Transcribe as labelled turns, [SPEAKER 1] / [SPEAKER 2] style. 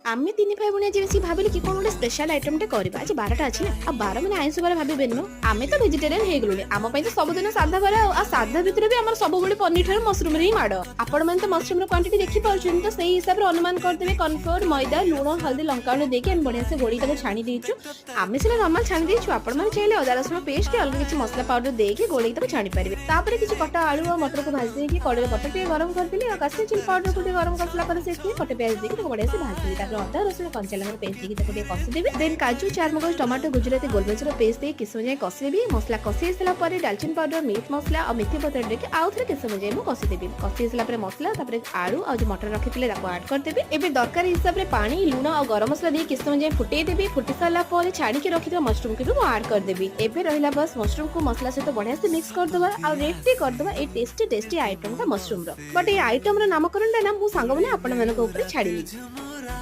[SPEAKER 1] ଆମେ ତିନି ଭାଇ ଭଉଣୀ ଆଜି ମିଶିକି ଭାବିଲୁ କି କଣ ଗୋଟେ ସ୍ପେଶାଲ ଆଇଟମଟେ କରିବା। ଆଜି 12ଟା ଅଛି ନା, ଆଉ ବାର ମାନେ ଆଇଁଷ ବାର ଭାବିବେନି ମ। ଆମେ ତ ଭେଜିଟେରିଆନ ହେଇଗଲୁଣି, ଆମ ପାଇଁ ତ ସବୁଦିନ ସାଧା ବାର। ଆଉ ସାଧା ଭିତରେ ବି ଆମର ସବୁବେଳେ ପନିର ଠାରୁ ମସରୁମରେ ହିଁ ମାଡ଼। ଆପଣ ମାନେ ତ ମସରୁମର କ୍ୱାଣ୍ଟିଟି ଦେଖିପାରୁଛନ୍ତି, ତ ସେଇ ହିସାବରେ ଅନୁମାନ କରିଦେବେ। କର୍ନଫ୍ଲୋର, ମଇଦା, ଲୁଣ, ହଳଦୀ, ଲଙ୍କାଗୁଣ୍ଡ ଦେଇକି ଆମେ ବଢିଆ ସେ ଗୋଳେଇ ତାକୁ ଛାଣି ଦେଇଛୁ। ଆମେ ସିନା ନର୍ମାଲ ଛାଣି ଦେଇଛୁ, ଆପଣ ମାନେ ଚାହିଁଲେ ଅଦା ରସୁଣ ପେଷ୍ଟ କି ଅଲଗା କିଛି ମସଲା ପାଉଡର ଦେଇକି ଗୋଳେଇକି ତାକୁ ଛାଣି ପାରିବେ। ତାପରେ କିଛି କଟା ଆଳୁ ଆଉ ମଟରକୁ ଭାଜି ଦେଇକି କଡ଼େଇରେ ବଟର ଟିକେ ଗରମ କରିଦେଲି ଆଉ କାଶ୍ମୀର ଚିଲି ପାଉଡରକୁ ଟିକେ ଗରମ କରିସାରିଲା ପରେ ସେଥିରେ କଟା ପିଆଜ ଦେଇକି ତାକୁ ବଢିଆ ସେ ଭାଜିଦେଲି। ତାପରେ ଅଦା, ରସୁଣ, କଞ୍ଚା ଲଙ୍କାର ପେଷ୍ଟ ଦେଇକି ତାକୁ ଟିକେ କଷିଦେବି। ଦେନ୍ କାଜୁ, ଚାରମଗଜ, ଟମାଟୋ, ଗୁଜୁରାତି, ଗୋଲମରିଚର ପେଷ୍ଟ ଦେଇ କିଛି ସମୟ ଯାଏଁ କଷିଦେବି। ମସଲା କଷି ହେଇସାରିଲା ପରେ ଡାଲଚିନି ପାଉଡର, ମିଟ୍ ମସଲା ଆଉ ମେଥି ପତ୍ର ଦେଇକି ଆଉ ଥରେ କିଛି ସମୟ ଯାଏଁ ମୁଁ କଷିଦେବି। କଷି ହେଇସାରିଲା ପରେ ମସଲା, ତାପରେ ଆଳୁ ଆଉ ଯୋଉ ମଟର ରଖିଥିଲେ ତାକୁ ଆଡ୍ କରିଦେବି। ଏବେ ଦରକାର ହିସାବରେ ପାଣି, ଲୁଣ ଆଉ ଗରମ ମସଲା ଦେଇ କିଛି ସମୟ ଯାଏଁ ଫୁଟେଇ ଦେବି। ଫୁଟି ସାରିଲା ପରେ ଛାଣିକି ରଖିଥିବା ମସରୁମକୁ ବି ମୁଁ ଆଡ୍ କରିଦେବି। ଏବେ ରହିଲା ବସ୍ ମସରୁମକୁ ମସଲା ସହିତ ବଢିଆ ସେ ମିକ୍ସ କରିଦେବା ଆଉ ରେଡି କରିଦେବା ଏଇ ଟେଷ୍ଟି ଟେଷ୍ଟି ଆଇଟମଟା ମସରୁମର। ବଟ୍ ଏଇ ଆଇଟମର ନାମକରଣଟା ନା ମୁଁ ସାଙ୍ଗମାନେ ଆପଣମାନଙ୍କ ଉପରେ ଛାଡ଼ିଲି।